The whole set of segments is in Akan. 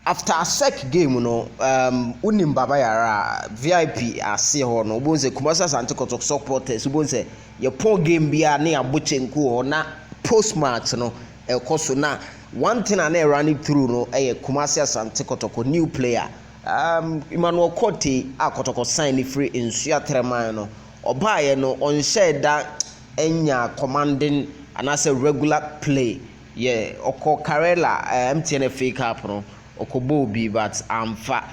After SEC game no, wonim Baba Yara a VIP aseɛ hɔ no, wobɛhu sɛ Kumasi Asante Kɔtɔkɔ supporters, wobɛhu sɛ yɛpɔn game biara ne yɛabɔ kyenku wɔ hɔ na post match no ɛkɔ so. Na one thing a na ɛrunning through no ɛyɛ Kumasi Asante Kɔtɔkɔ new player Emmanuel Kotei a Kɔtɔkɔ sign ne firi Nsoatreman no. Ɔbaeɛ no, ɔnhyɛɛ da nya commanding anaasɛ regular play. Yɛ ɔkɔ Karela MTN FA Cup no, ɔkɔbɔɔ bi but amfa.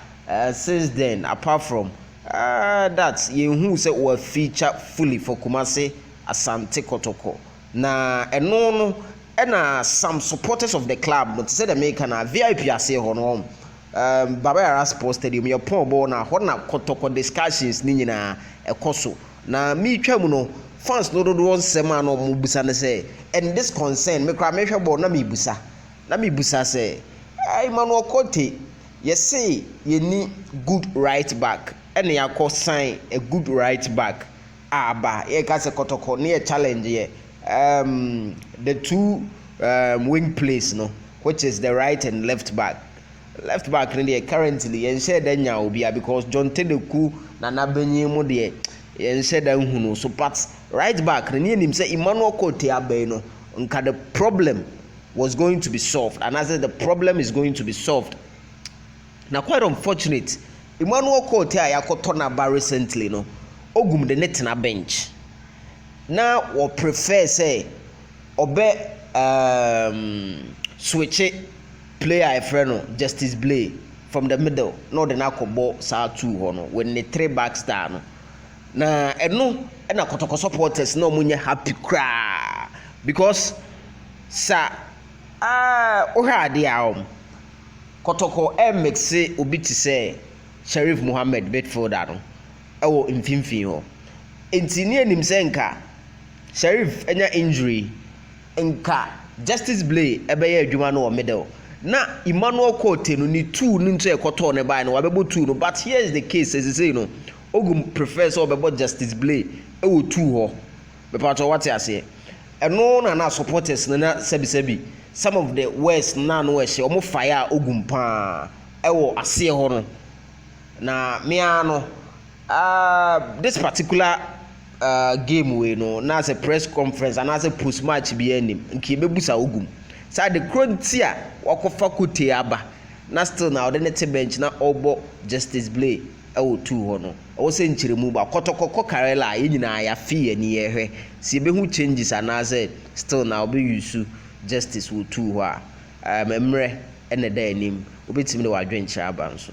Since then, apart from that, yɛnhu sɛ wɔ feature fully for Kumasi Asante Kɔtɔkɔ. Na ɛno no ɛna some supporters of the club no, te sɛ deɛ meka na VIP aseɛ hɔ no, Baba Yara Sports Stadium, yɛpɔn bɔɔl na hɔ na Kɔtɔkɔ discussions ne nyinaa ɛkɔ so. Na meretwa mu no, fans no dodoɔ nsɛm a na wɔn bisa no sɛ, and this concern me koraa mehwɛ bɔɔl na mebusa sɛ Emmanuel Kotei, yɛse yɛni good right back ɛna yɛakɔ sign a good right back a aba. Yɛka sɛ Kɔtɔkɔ ne yɛ challenge yɛ the two wing plays no, which is the right and left back. Left back no deɛ, currently yɛnhyɛ da nya obia because John Tedeku Nana Benyin mu deɛ, yɛnhyɛ da nhunu so, but right back no ne yɛnim sɛ Emmanuel Kotei aba yi no, nka the problem was going to be solved anaasɛ the problem is going to be solved. Na quite unfortunate, Emmanuel Kotei a yɛakɔtɔ n'aba recently no, Ogum de ne tena bench na wɔ prefer sɛ ɔbɛ switch player a yɛfrɛ no Justice Blay from the middle na ɔde no akɔbɔ saa two hɔ no with ne three back star no. Na ɛno ɛna Kɔtɔkɔ supporters na wɔn nyɛ happy koraa because sa wohwɛ adeɛ a wɔn Kɔtɔkɔ ɛmmixe obi te sɛ Sheriff Mohammed, midfielder no, ɛwɔ mfimfini hɔ. Nti ne anim sɛ nka Sheriff anya injury, nka Justice Blay ɛbɛyɛ adwuma no wɔ middle na Emmanuel Kotei no ne two no nso ɛkɔtɔɔ ne baa no wabɛbɔ two no. But here is the case, ɛsesei no Ogum prefer sɛ ɔbɛbɔ Justice Blay ɛwɔ two hɔ. Bɛpatɔ wate aseɛ. Ɛno na supporters no na sɛbisɛbi some of the words na no ɛhyɛ ɔmo fire a Ogum paa ɛwɔ aseɛ hɔ no. Na mmea no, this particular game wei no, na sɛ press conference anaasɛ post match bi anim, nka yɛbɛbusa Ogum saa de kuro nti a wakɔfa Kotei aba na still na ɔde ne te bench na ɔrebɔ Justice Blay ɛwɔ two hɔ no. Ɛwɔ sɛ nkyerɛmu ba. Kɔtɔkɔkɔ Karela a yɛn nyinaa yɛafe yɛn ani yɛhwɛ si yɛbɛhu changes anaasɛ still na ɔbɛuse Justice wɔ two hɔ a mmerɛ ɛna ɛda anim. Wobɛtumi de wadwenkyerɛ aba nso.